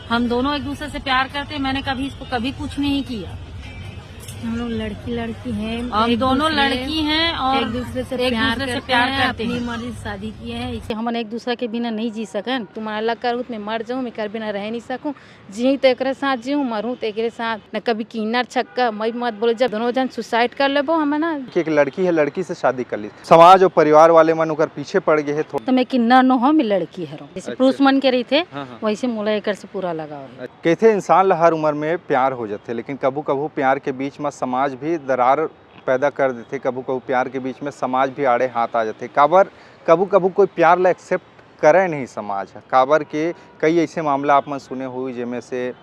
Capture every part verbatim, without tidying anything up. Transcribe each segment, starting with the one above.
हम दोनों एक दूसरे से प्यार करते हैं, मैंने कभी इसको कभी कुछ नहीं किया। हम लोग लड़की लड़की हैं, हम एक दोनों दूसरे- लड़की हैं और एक दूसरे से एक प्यार दूसरे से करते प्यार हैं, करते अपनी हैं। मर्जी से शादी किए हैं। कि हमन एक दूसरा के बिना नहीं जी सकन। तुम्हारा लग कर मैं मर जाऊँ, मैं कर बिना रह नहीं सकूँ। जीऊँ तो एकरे साथ जीऊँ, मरूँ तो एकरे साथ। न कभी किन्नर छक्का मई मत बोलो। जब दोनों जन सुसाइड कर लेबो हमन ना। कि एक लड़की है, लड़की से शादी कर ली, समाज और परिवार वाले मन ओकर पीछे पड़ गए हैं थोड़ा। तो मैं किन्नर नो हो, मैं लड़की हरो। जैसे अच्छा। पुरुष मन के रही थे, हाँ, हाँ। वैसे मोला एकर से पूरा लगाव है। कहते इंसान ला हर उम्र में प्यार हो जाते, लेकिन कभू कभू प्यार के बीच में समाज भी दरार पैदा कर देते, कभू कभू प्यार के बीच में समाज भी आड़े हाथ आ जाते। काबर कभू कभू कोई प्यार ला एक्सेप्ट करे नहीं समाज ह। काबर के कई ऐसे मामला आप मन सुने हुई, जेमे से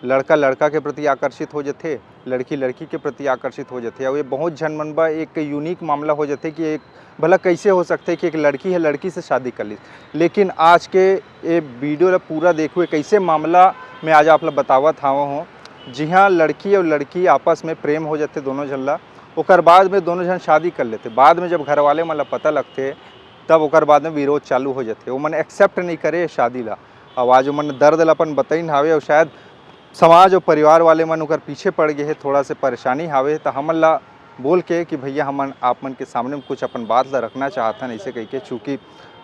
लड़का लड़का के प्रति आकर्षित हो जाते, लड़की लड़की के प्रति आकर्षित हो जाते। और ये बहुत झन मन बा एक यूनिक मामला हो जाते कि एक भला कैसे हो सकते कि एक लड़की है, लड़की से शादी कर ली। लेकिन आज के ये वीडियो ला पूरा देखो, एक ऐसे मामला में आज आप ला बतावत हाव हूँ, जिहाँ लड़की और लड़की आपस में प्रेम हो जाते दोनों झन ला, ओकर बाद में दोनों झन शादी कर लेते। बाद में जब घर वाले मन ला पता लगते, तब ओकर बाद में विरोध चालू हो जाते, वो मन एक्सेप्ट नहीं करे ये शादी ला। अब आज वो मन दर्द ला अपन बताइन हावे, और शायद समाज और परिवार वाले मन ओकर पीछे पड़ गए हैं, थोड़ा से परेशानी हावे, तो हमन ला बोल के कि भैया हमन आप मन के सामने में कुछ अपन बात ला रखना चाहत हन, ऐसे कह के, चूँकि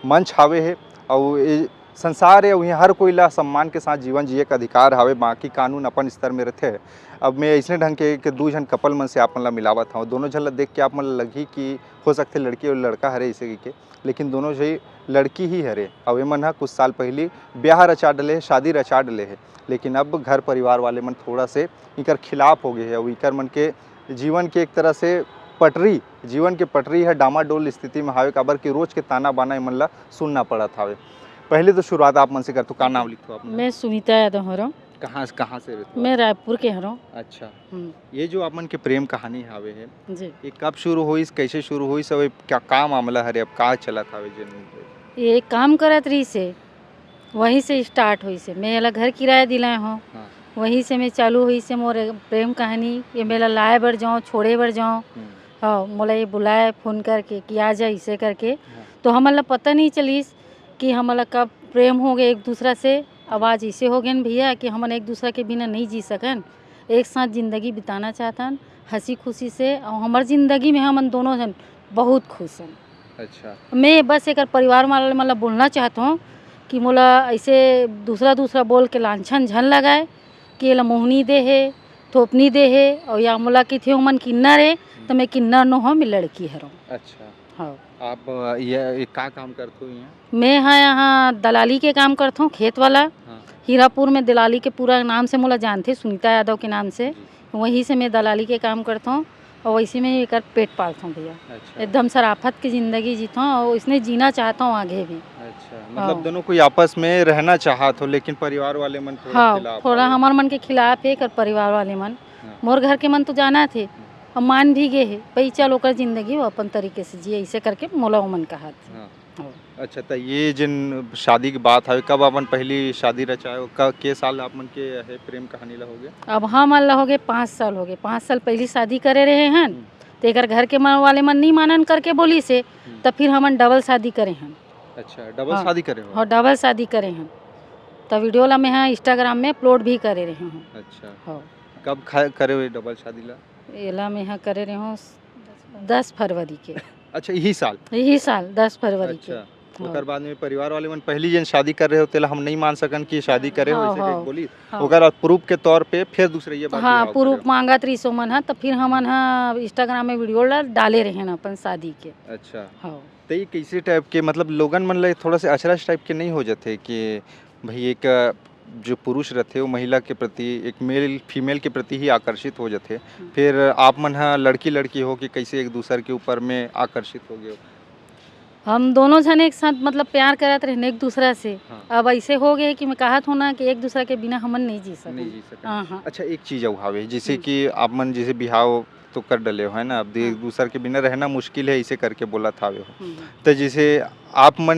मंच हावे है और ये संसार है, वहीं हर कोई ला सम्मान के साथ जीवन जिए का अधिकार हावे, बाकी कानून अपन स्तर में रहते हैं। अब मैं ऐसने ढंग के, के दू झन कपल मन से आप मन ला मिलावत हूँ, दोनों झन ला देख के आप मन ला लगही कि हो सकते लड़की और लड़का हरे ऐसे कह के, लेकिन दोनों झन लड़की ही हरे। अब ये मन हा कुछ साल पहली ब्याह रचा डले है, शादी रचा डले है, लेकिन अब घर परिवार वाले मन थोड़ा से इकर खिलाफ हो गए है और इकर मन के जीवन के एक तरह से पटरी, जीवन के पटरी है डामाडोल स्थिति में हावे, काबर कि रोज के ताना बाना ये मन ला सुनना पड़त हावे। पहले तो शुरुआत आप मन से करथो, का नाम लिखथो आप मन? मैं सुनीता यादव हरो। कहाँ कहाँ से रहथो? मैं रायपुर के हरो। अच्छा, हम्म, ये जो आप मन के प्रेम कहानी हावे है, जी। ये कब शुरू होइस, कैसे शुरू होइस, और ये क्या, का मामला हरे, अब का चलत हावे? जिन ये काम करत रही से, वहीं से स्टार्ट हुई से। मैं एला घर किराया दिलाए हूँ, हाँ। वहीं से मैं चालू हुई से मोर प्रेम कहानी। ये मेला लाए बर जाओ, छोड़े बर जाओ, हम्म, हाँ, मोला ये बुलाए फोन करके कि आ जा, इसे करके। हाँ। तो हमन ला पता नहीं चलिस कि हमन ला कब प्रेम हो गए एक दूसरा से। अब आज इसे हो गए न भैया कि हमन एक दूसरा के बिना नहीं जी सकन, एक साथ जिंदगी बिताना चाहतन हंसी खुशी से, और हमार जिंदगी में हमन दोनों जन बहुत खुश हन। अच्छा। मैं बस एकर परिवार वाले मन ला बोलना चाहत हूँ कि मोला ऐसे दूसरा दूसरा बोल के लांछन झन लगाए कि एला मोहनी दे हे, थोपनी दे हे, और या मोला किथे ओमन किन्नर हे, तो मैं किन्नर नो हो, मैं लड़की हरो। अच्छा, हाँ। आप अ, ये, ये का काम करथो यहाँ? मैं हा यहाँ दलाली के काम करथो, खेत वाला। हाँ। हीरापुर में दलाली के पूरा नाम से मोला जानथे, सुनीता यादव के नाम से। जी। वहीं से मैं दलाली के काम करथो और वैसे में एकर पेट पालथो भैया। अच्छा। एकदम सराफत की जिंदगी जीथो और इसने जीना चाहता हूँ आगे भी। अच्छा, मतलब हाँ। दोनों कोई आपस में रहना चाहत हो, लेकिन परिवार वाले मन थोड़ा हाँ, खिलाफ थोड़ा हो। हमार मन के खिलाफ है, कर परिवार वाले मन। हाँ। मोर घर के मन तो जाना थे, अब मान भी गए है, भाई चल ओकर जिंदगी वो अपन तरीके से जिए, इसे करके मोला ओमन कहा थे। हाँ। हाँ। अच्छा, तो ये जिन शादी की बात है, कब अपन पहली शादी रचाए हो, क-, के साल आप मन के है प्रेम कहानी ला हो गया? अब हमन ला हो गए पाँच साल हो गए, पाँच साल पहली शादी करे रहे हन, हम्म। तो एकर घर के मन वाले मन नहीं मानन करके बोली से, हम्म। तो फिर हमन डबल शादी करे हन। अच्छा, डबल हाँ। शादी करे हो? और डबल शादी करे हन, तो वीडियो ला मैं हाँ इंस्टाग्राम में अपलोड भी करे रहे हूँ। अच्छा, हाँ। कब खा-, करे हुए डबल शादी ला? एला मैं हाँ करे रहे हूँ दस फरवरी के। अच्छा, यही साल? यही साल दस फरवरी के। अच्छा, हाँ। ओकर बाद में परिवार वाले मन पहली जन शादी कर रहे हो, तेला हम नहीं मान सकन कि शादी करे हो, हाँ, ऐसे कह के हाँ, बोली। हाँ। ओकर बाद प्रूफ के तौर पे फिर दूसरे ये बात हाँ, बिहाव करे प्रूफ हो। मांगत रही सो मन हा, तो फिर हमन हा इंस्टाग्राम में वीडियो ला डाले रहे हैं अपन शादी के। अच्छा, हाँ। तो ये कैसे टाइप के, मतलब लोगन मन ले थोड़ा से अचरज टाइप के नहीं हो जाते कि भाई एक जो पुरुष रहते वो महिला के प्रति, एक मेल फीमेल के प्रति ही आकर्षित हो जाते, हम्म। फिर आप मन हा लड़की लड़की हो के कैसे एक दूसर के ऊपर में आकर्षित हो गए हो? हम दोनों जन एक साथ मतलब प्यार करत रहे एक दूसरा से। हाँ। अब ऐसे हो गए कि मैं कहत हूँ ना कि एक दूसरा के बिना हमन नहीं जी सकते। नहीं जी सकते। हाँ, हाँ। अच्छा, एक चीज और हावे, जैसे हम्म। कि आप मन जैसे बिहाव तो कर डले हो, है ना, अब दे-, एक हाँ। दूसर के बिना रहना मुश्किल है, इसे करके बोलत हावे हो। हम्म। तो जैसे आप मन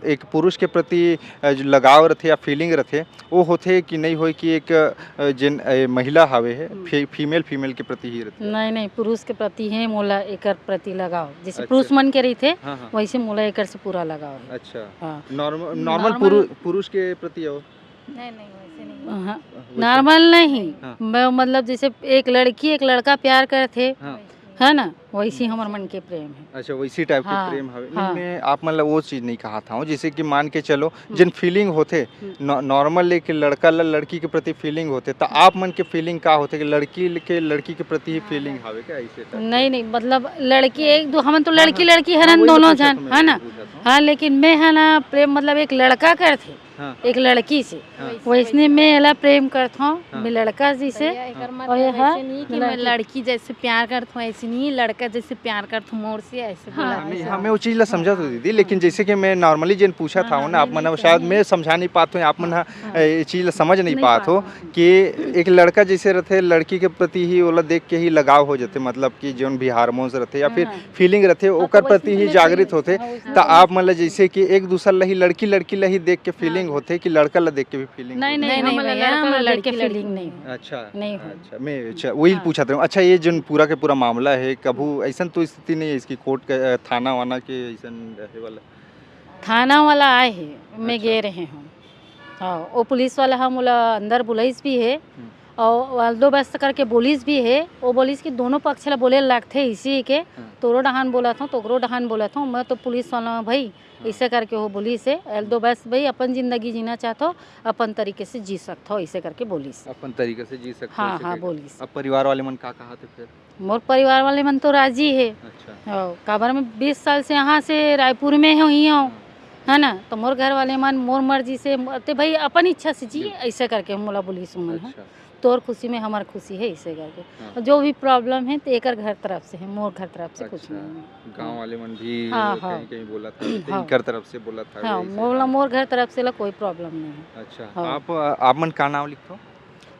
एक पुरुष के प्रति, अ, जो लगाव रथे या फीलिंग रथे, वो होथे कि नहीं होय कि एक, अ, जेन, अ, महिला हावे है, हम्म। फी-, फीमेल, फीमेल के प्रति ही रथे? नहीं, नहीं, पुरुष के प्रति है मोला एकर प्रति लगाव। जैसे अच्छा। पुरुष मन के रही थे, हाँ, हाँ। वैसे मोला एकर से पूरा लगाव है। अच्छा। हाँ। नॉर्मल, नॉर्मल नॉर्मल पुरु-, पुरुष के प्रति हो? नहीं, नहीं, वैसे हाँ, वैसे नॉर्मल नहीं। हाँ। मैं, मतलब, जैसे एक लड़की एक लड़का प्यार करथे, हाँ। है ना, वैसी हमर मन के प्रेम है। अच्छा, वैसी टाइप के हाँ, प्रेम हवे। नहीं, हाँ। मैं आप मन ला वो चीज नहीं कहा था हूँ, जैसे कि मान के चलो, हम्म। जिन फीलिंग होथे, हम्म। नॉ-, नॉर्मल एक लड़का ला लड़की के प्रति फीलिंग होथे, तो आप मन के फीलिंग का होथे कि लड़की के लड़की के प्रति ही फीलिंग हवे क्या, ऐसे टाइप के? नहीं, नहीं, मतलब, लड़की एक दो, हमन तो हाँ, लड़की हाँ। लड़की हाँ, हरन वही मैं दोनों पूछा था, जन, मैं है ना? वही पूछा था। हाँ, लेकिन मैं, है ना, प्रेम, मतलब, एक लड़का करथे, हाँ। एक लड़की से। हाँ। वैसने मैं एला प्रेम करथौं, हाँ। मैं लड़का जैसे। भैया, एकर हाँ। मतलब और ये ऐसे हाँ, नहीं कि मैं लड़की। लड़की जैसे प्यार करथौं, ऐसे नहीं, लड़का जैसे प्यार करथौं मोर से, ऐसे हाँ। बोला नहीं, था। हमें वो चीज ला समझा तो दीदी, लेकिन हाँ। जैसे कि मैं नॉर्मली जेन पूछा हाँ, था हाँ, ना, आप नहीं, मन नहीं, शायद सही मैं है। समझा नहीं पात हो, आप मन हाँ, हा, हाँ। ए, ये चीज ला समझ नहीं नहीं पात हो पात हो। कि एक लड़का जैसे रहथे, लड़की के प्रति ही ओला देख के ही लगाव हो जाथे, मतलब कि जोन भी हार्मोन्स रहथे या फिर हाँ। फीलिंग रहथे, हाँ, ओकर तो वैसे प्रति ही ही मैं जागृत कही, होथे। हाँ, वैसे त मैं आप कही। मन ल जैसे कि एक दूसर ल ही, लड़की लड़की ल ही देख के हाँ। फीलिंग होथे कि लड़का ल देख के भी फीलिंग नहीं, होथे? नहीं, नहीं, हमन ल भैया, लड़का हमन ल ल देख के देख के फीलिंग फीलिंग नहीं नहीं। होथे। अच्छा, नहीं होय। अच्छा, मैं, अच्छा, वही हाँ। पूछत रहूँ। अच्छा, ये जोन पूरा के पूरा मामला है, कभू ऐसन तो स्थिति नहीं है इसकी कोर्ट के, अ, थाना वाना के ऐसन रहे वाला? थाना वाला आए हे, मैं अच्छा। गे रहे हूँ। हाँ, वो पुलिस वाला ह मोला अंदर बुलाइस भी हे हम्म। और बंदोबस्त करके बोलिस भी हे। वो बोलिस कि दोनों पक्ष ला बोले लागथे इसी के, हाँ। तोरो डहान बोलत हूँ, तोकरो डहान बोलत हूँ, मैं तो पुलिस वाला हूँ भाई, हाँ। ऐसे करके वो बोलिस हे। बंदोबस्त भाई, अपन जिंदगी जीना चाहत हो, अपन तरीके से जी सकत हो, ऐसे करके बोलिस। अपन तरीके से जी सकत हो, हाँ, ऐसे हाँ, करके। बोलिस। अब परिवार वाले मन का कहा थे फिर? मोर परिवार वाले मन तो राजी हे। अच्छा। हाँ, काबर मैं बीस साल से यहाँ से रायपुर में हूँ, ही हूँ, हाँ। है ना? तो मोर घर वाले मन मोर मर्जी से, ते भाई अपन इच्छा से जी, अच्छा। ऐसे करके मोला बोलिस उमन ह। अच्छा। तोर खुशी में हमर खुशी है, ऐसे करके। हाँ। और जो भी प्रॉब्लम है, तो एकर घर तरफ से है, मोर घर तरफ से कुछ अच्छा। नहीं है। गाँव वाले मन भी हाँ, हाँ। कहीं-कहीं बोलत हवे, तो हाँ। इनकर तरफ से बोलत हवे, हाँ, ऐसे मोला, बात। मोर घर तरफ से ला कोई प्रॉब्लम नहीं है। अच्छा, हाँ। आप, आप मन का नाम लिखथो?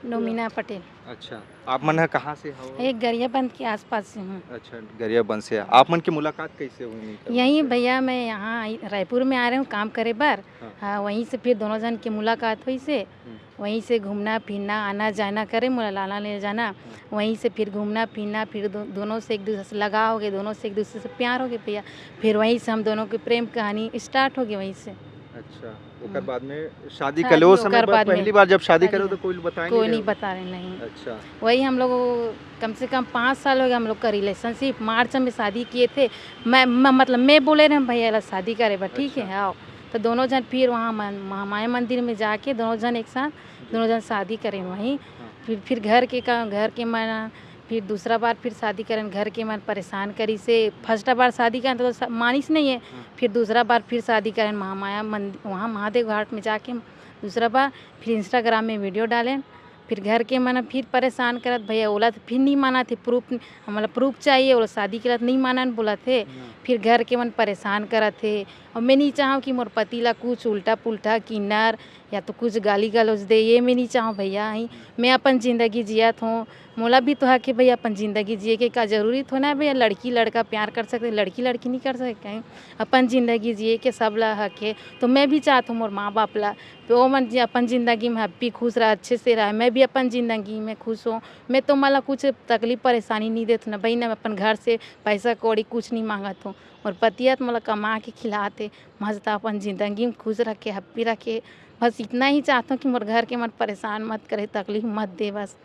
नोमिना पटेल। अच्छा, आप मन ह कहाँ से हव? ये गरियाबंद के आसपास से हूँ। अच्छा, गरियाबंद से। आप मन की मुलाकात कैसे हुई इनकर यहीं से? भैया, मैं यहाँ आई, रायपुर में आ रहे हूँ काम करे बर। हाँ। हाँ, वहीं से फिर दोनों जन की मुलाकात हुई से। हम्म। वहीं से घूमना फिरना, आना जाना करे, मोला लाना ले जाना। हाँ। वहीं से फिर घूमना फिरना, फिर दो-, दोनों से एक दूसरे से लगाव हो गए, दोनों से एक दूसरे से प्यार हो गए भैया। फिर वहीं से हम दोनों की प्रेम कहानी स्टार्ट हो गई वहीं से। अच्छा, ओकर हम्म। बाद में शादी शादी कर ले, वो समय ओकर पर बाद में। पहली बार जब शादी शादी करे हो तो में। कोई बताए कोई नहीं नहीं रहे? बता रहे, नहीं। अच्छा। वही हम लोग कम से कम पाँच साल हो गए हम लोग का रिलेशनशिप। मार्च में शादी किए थे। मैं, म-, मतलब मैं बोले रहे भैया ला शादी करे बर, ठीक है, अच्छा। आओ। तो दोनों जन फिर वहाँ मन-, महामाया मंदिर में जाके दोनों जन एक साथ, जी। दोनों जन शादी करें वहीं। हाँ। फिर, फिर घर के का, घर के मन फिर दूसरा बार फिर शादी करेन, घर के मन परेशान करिस हे। फर्स्ट बार शादी करेन तो स-, मानिस नहीं है। हाँ। फिर दूसरा बार फिर शादी करेन महामाया मंद-, वहाँ महादेव घाट में जाके दूसरा बार फिर Instagram में वीडियो डालेन। फिर घर के मन फिर परेशान करत, "भैया ओला तो फिर नहीं मानत हे, प्रूफ, हमला प्रूफ चाहिए, ओला शादी करत नहीं मानन," बोलत हे। हाँ। फिर घर के मन परेशान करत हे। और मैं नहीं चाहूँ कि मोर पति ला कुछ उल्टा पुल्टा किन्नर या तो कुछ गाली गलौज दे, ये मैं नहीं चाहूँ भैया। ही मैं अपन जिंदगी जियत हूँ, मोला भी तो हक है भैया अपन जिंदगी जिए के। का जरूरी थोड़ा है भैया लड़की लड़का प्यार कर सकते, लड़की लड़की नहीं कर सकते हैं? अपन जिंदगी जिए के सब ला हक है। तो मैं भी चाहत हूँ मोर माँ बाप ला तो वो मन जी अपन जिंदगी में हैप्पी खुश रहे, अच्छे से रहे, मैं भी अपन जिंदगी में खुश हूँ। मैं तो मला कुछ तकलीफ परेशानी नहीं देत हूँ ना भाई, ना मैं अपन घर से पैसा कौड़ी कुछ नहीं मांगत हूँ। मोर पति ह तो मोला कमा के खिलात हे, मस्त अपन जिंदगी में खुश रखे, हैप्पी रखे। बस इतना ही चाहत हूँ कि मोर घर के मन परेशान मत करे, तकलीफ मत दे बस।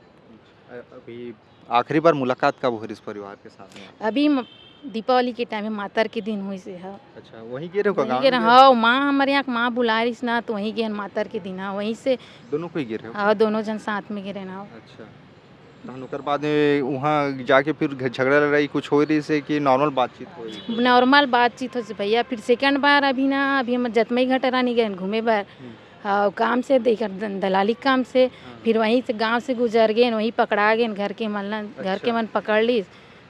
अ, अभी आखिरी बार मुलाकात कब होय रिहिस परिवार के साथ में? अभी म-, दीपावली के टाइम में मातर के दिन होइस हे। अच्छा, वहीं गे रहे हो का वहीं गाँव गे में रहे, गे रहे हो? हाँ, माँ हमर यहाँ के माँ बुला रहिस ना, तो वहीं गे हन मातर के दिन, हाँ, वहीं से। दोनों कोई गे रहे हो? हाँ, दोनों जन साथ में गे रहे ना। अच्छा, तहन ओकर बाद में वहाँ जाके फिर घ-, झगड़ा लड़ाई कुछ होय रहिस हे कि नॉर्मल बातचीत होय रहिस हे? नॉर्मल बातचीत होइस भैया, फिर सेकंड बार अभी ना, अभी हम जतमई घाट रानी गए घूमे बर। हम्म। हाँ, काम से देख, द-, दलाली काम से, हाँ। फिर वहीं से गांव से गुजर गए, वहीं पकड़ा गए घर के मन, घर के अच्छा। मन पकड़ लीस।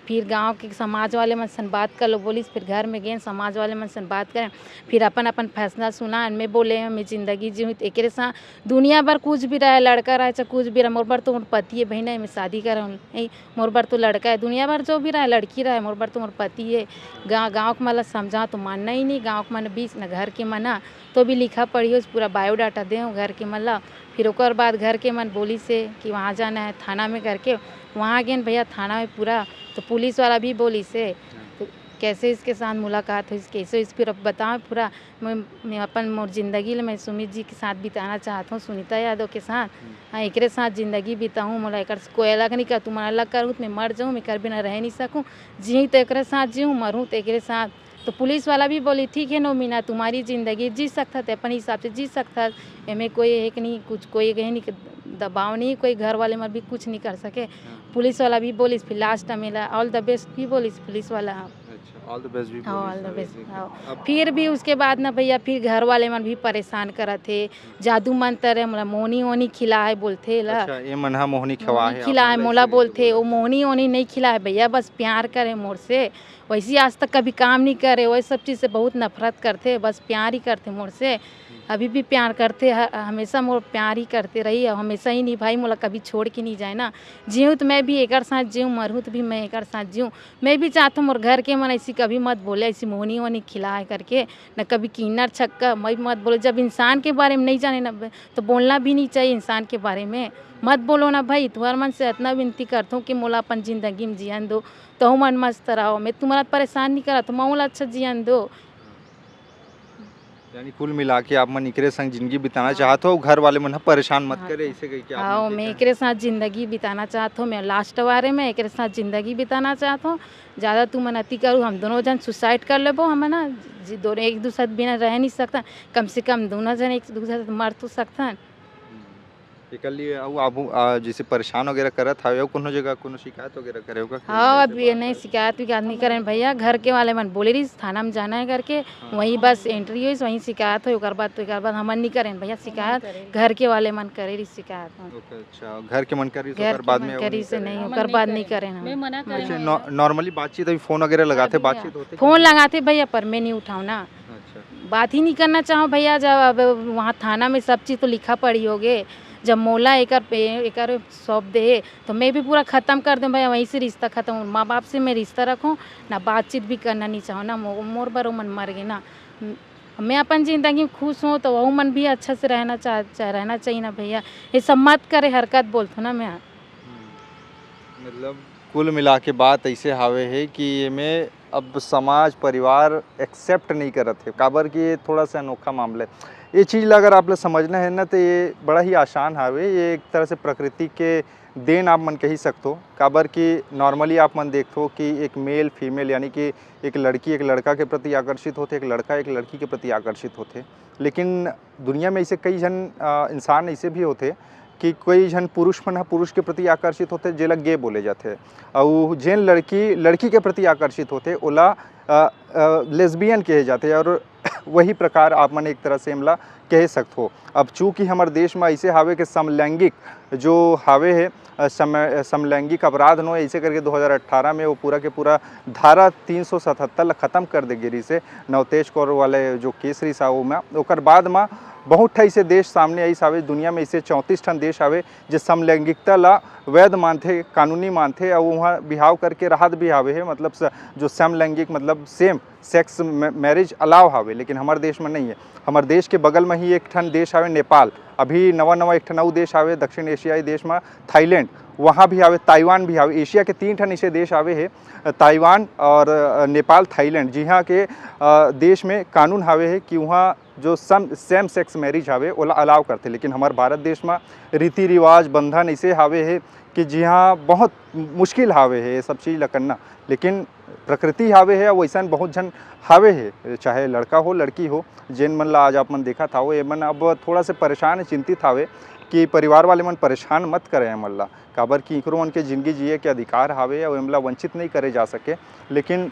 फिर गांव के समाज वाले मन सन बात कर लो बोलिस, फिर घर में गए समाज वाले मन सन बात करें, फिर अपन अपन फैसला सुना। मैं बोले, मैं जिंदगी जीऊँ एकरे साथ, दुनिया भर कुछ भी रहे, लड़का रहे चाहे कुछ भी रहे, मोर बर तो मोर पति है, बहन है, मैं शादी करे हूँ, नहीं, मोर बर तो लड़का है, दुनिया भर जो भी रहे, लड़की रहे, मोर बर तो मोर पति है। गाँव, गाँव के मन ला समझा तो मानना ही नहीं, गाँव के मन बीच न घर के मन ह, तो भी लिखा पढ़ी हो, पूरा बायोडाटा दे हो घर के मन ला। फिर ओकर बाद घर के मन बोलिस हे कि वहाँ जाना है थाना में करके, वहाँ गेन भैया थाना में पूरा, तो पुलिस वाला भी बोलिस हे। हाँ। तो कैसे इसके साथ मुलाकात हुई, कैसे इस, फिर अब बताओ पूरा। मैं, मैं अपन मोर जिंदगी ल मैं सुमित जी के साथ बिताना चाहत हूँ, सुनीता यादव के साथ। हाँ, एकरे साथ जिंदगी बिताऊँ, मोला एकर से कोई अलग नहीं कर, तुम्हारा अलग करूँ तो मैं मर जाऊँ, मैं एकर बिना रह नहीं सकूँ। जीऊँ तो एकरे साथ जीऊँ, मरूँ तो एकरे साथ। तो पुलिस वाला भी बोली, "ठीक है नोमिना, तुम्हारी जिंदगी जी सकत है, अपन हिसाब से जी सकत है, एमे कोई एक नहीं, कुछ कोई एक नहीं, दबाव नहीं, कोई घर वाले मन भी कुछ नहीं कर सके।" पुलिस वाला भी बोलिस, फिर लास्ट में ला ऑल द बेस्ट भी बोलिस पुलिस वाला। अच्छा, ऑल द बेस्ट भी हाँ, बोलिस ऑल द ना बेस्ट। वैसे। हाँ। फिर भी उसके बाद ना भैया, फिर घर वाले मन भी परेशान करत हे, जादू मंत्र है, मोला मोहनी ओनी खिला है बोलथे ला। अच्छा, ये मन हा मोहनी खिला है, खिला है आप मन ला मोला ऐसे करके बोलथे, वो बोला। मोहनी ओनी नहीं खिला है भैया, बस प्यार करे मोर से। वैसे ही आज तक कभी काम नहीं करे, वही सब चीज़ से बहुत नफरत करथे, बस प्यार ही करथे मोर से। अभी भी प्यार करथे, ह-, हमेशा मोर प्यार ही करथे रही, और हमेशा ही निभाई, मोला कभी छोड़ के नहीं जाए ना। जीऊँ तो मैं भी एकर साथ जीऊँ, मरूँ तो भी मैं एकर साथ जीऊँ। मैं भी चाहत हूँ मोर घर के मन ऐसी कभी मत बोले, ऐसी मोहनी वोहनी खिलाए करके, न कभी किन्नर छक्का मैं मत बोले। जब इंसान के बारे में नहीं जाने ना ब-, तो बोलना भी नहीं चाहिए इंसान के बारे में। मत बोलो ना भाई, तुहर मन से इतना विनती करत हूँ कि मोला अपन जिंदगी में जियन दो, तहु मन मस्त रहो। मैं तुम्हारा परेशान नहीं करत हूँ, मोला अच्छा जियन दो। यानी कुल मिला के आप मन इकरे संग जिंदगी बिताना चाहत हो, घर वाले मन ह परेशान मत हाँ, करे, तो ऐसे कह के आप हाँ, मन मैं के एकरे साथ जिंदगी बिताना चाहत हूँ, मैं लास्ट बारे में एकरे साथ जिंदगी बिताना चाहत हूँ। ज़्यादा तुमन अति करू, हम दोनों जन सुसाइड कर लेबो, हम ना जी, दोनों एक दूसरे बिना रह नहीं सकता, कम से कम दोनों जन एक दूसरे से मर तो सकता। एकर लिए अउ आप, आ, जैसे परेशान वगैरह करत हवे, अउ कोनो जगह कोनो शिकायत वगैरह करे होगा कि हाँ, ऐसे अब ये बात नहीं है? शिकायत विकायत नहीं करें भैया, घर के वाले मन बोले रही थाना में जाना है करके, वहीं बस एंट्री हुई, वहीं शिकायत हुई, ओकर बाद तो एकर बाद हमन नहीं करें भैया शिकायत, घर के वाले मन करे रही शिकायत। हाँ। ओके, अच्छा, घर के मन करी घर ओकर के बाद मन में करी से नहीं, ओकर बाद नहीं करें हम। अच्छा, नॉ-, नॉर्मली बातचीत अभी फोन वगैरह लगाते, बातचीत होते कि फोन नहीं? लगाते भैया, पर मैं नहीं उठाऊँ ना। अच्छा। बात ही नहीं करना चाहो भैया, जब अब वहाँ थाना में सब चीज़ तो लिखा पढ़ी होगे, जब मोला एकर पे-, एकर सौंप दे, तो मैं भी पूरा ख़त्म कर दूँ भैया, वहीं से रिश्ता ख़त्म हो। माँ बाप से मैं रिश्ता रखूँ ना, बातचीत भी करना नहीं चाहो ना, मो-, मोर बर ओमन मर गए ना। म-, मैं अपन जिंदगी में खुश हूँ, तो वहू मन भी अच्छा से रहना चाह, चाह, रहना चाहिए ना भैया। ये सब मत करे, हरकत बोलथो ना मैं। मतलब कुल मिला के बात ऐसे हावे है कि एमे अब समाज, परिवार एक्सेप्ट नहीं करत है, काबर कि ये थोड़ा सा अनोखा मामला है। ये चीज़ ला अगर आप ला समझना है ना, तो ये बड़ा ही आसान हावे। ये एक तरह से प्रकृति के देन आप मन कही सकथो, काबर कि नॉर्मली आप मन देखथो कि एक मेल फीमेल, यानी कि एक लड़की एक लड़का के प्रति आकर्षित होथे, एक लड़का एक लड़की के प्रति आकर्षित होथे, लेकिन दुनिया में ऐसे कई झन, अ, इंसान ऐसे भी होथे कि कोई झन पुरुष मन ह पुरुष के प्रति आकर्षित होथे, जेला गे बोले जाथे, अउ जेन लड़की लड़की के प्रति आकर्षित होथे, ओला, अ, अ, लेस्बियन कहे जाथे। और वही प्रकार आप मन एक तरह से एमला कह सकथो। अब चूंकि हमर देश में ऐसे हावे कि समलैंगिक जो हावे हे, अ, सम-, समलैंगिक अपराध नो ऐसे करके दो हज़ार अठारह में वो पूरा के पूरा धारा तीन सौ सतहत्तर ला खत्म कर दे गे रिहिस हे, नवतेज कौर वाले जो केस रिहिस हे ओमा। ओकर बाद मा बहुत ठा ऐसे देश सामने आइस हावे, दुनिया में ऐसे चौंतीस ठन देश हावे जे समलैंगिकता ला वैध मानथे, कानूनी मानथे, अउ उहाँ बिहाव करके राहत भी हावे हे, मतलब स-, जो समलैंगिक मतलब सेम सेक्स मै-, मैरिज अलाव हावे, लेकिन हमर देश में नहीं है। हमर देश के बगल में ही एक ठन देश हावे नेपाल, अभी नवा नवा एक ठन अउ देश हावे दक्षिण एशियाई देश में थाईलैंड, वहाँ भी हावे, ताइवान भी हावे। एशिया के तीन ठन ऐसे देश हावे हे, ताइवान और, अ, नेपाल, थाईलैंड, जिहाँ के, अ, देश में कानून हावे हे कि वहाँ जो सम सेम सेक्स मैरिज हावे ओला अलाव करथे, लेकिन हमर भारत देश में रीति रिवाज बंधन ऐसे हावे हे कि जिहाँ बहुत मुश्किल हावे हे ये सब चीज़ ला करना, लेकिन प्रकृति हावे हे, अउ वैसन बहुत झन हावे हे, चाहे लड़का हो लड़की हो, जेन मन ला आज आप मन देखत हावे, ये मन अब थोड़ा से परेशान हे, चिंतित हावे कि परिवार वाले मन परेशान मत करें ये मन ला, काबर कि इकरो मन के जिंदगी जिए के अधिकार हावे अउ एमला वंचित नहीं करे जा सके। लेकिन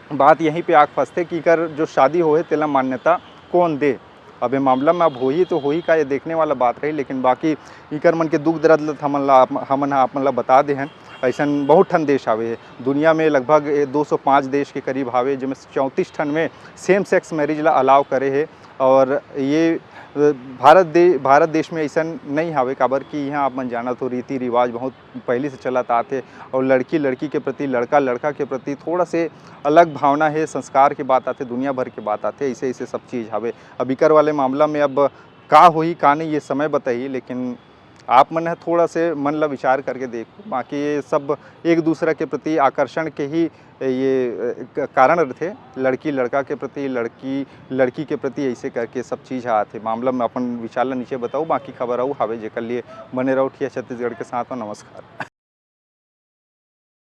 बात यहीं पे आग फंसथे कि इकर जो शादी होहे तेला मान्यता कौन दे। अब ये मामला में अब होही तो होही का, ये देखने वाला बात रही, लेकिन बाकी इकर मन के दुख दर्द ल हमन ला, हमन ह आप मन ला बता दे हन। ऐसन बहुत ठन देश हावे दुनिया में, लगभग ए, दो सौ पाँच देश के करीब हावे, जेमे चौंतीस ठन में सेम सेक्स मैरिज ला अलाव करे हे। और ये, अ, भारत दे-, भारत देश में ऐसन नहीं हावे, काबर कि यहाँ आप मन जानत हो रीति रिवाज बहुत पहले से चलत आत हे, और लड़की लड़की के प्रति, लड़का लड़का के प्रति थोड़ा से अलग भावना हे, संस्कार के बात आथे, दुनिया भर के बात आथे, ऐसे ऐसे सब चीज़ हावे। अब इकर वाले मामला में अब का होही का नहीं, ये समय बताही, लेकिन आप मन ह थोड़ा से मन ला विचार करके देखो, बाकी ये सब एक दूसरा के प्रति आकर्षण के ही ये, अ, क-, कारण रथे। लड़की लड़का के प्रति, लड़की लड़की के प्रति, ऐसे करके सब चीज ह आथे। मामला में अपन विचार ला नीचे बताओ, बाकी खबर अउ हावे, जेकर लिए बने रहो ठिया छत्तीसगढ़ के साथ में। नमस्कार।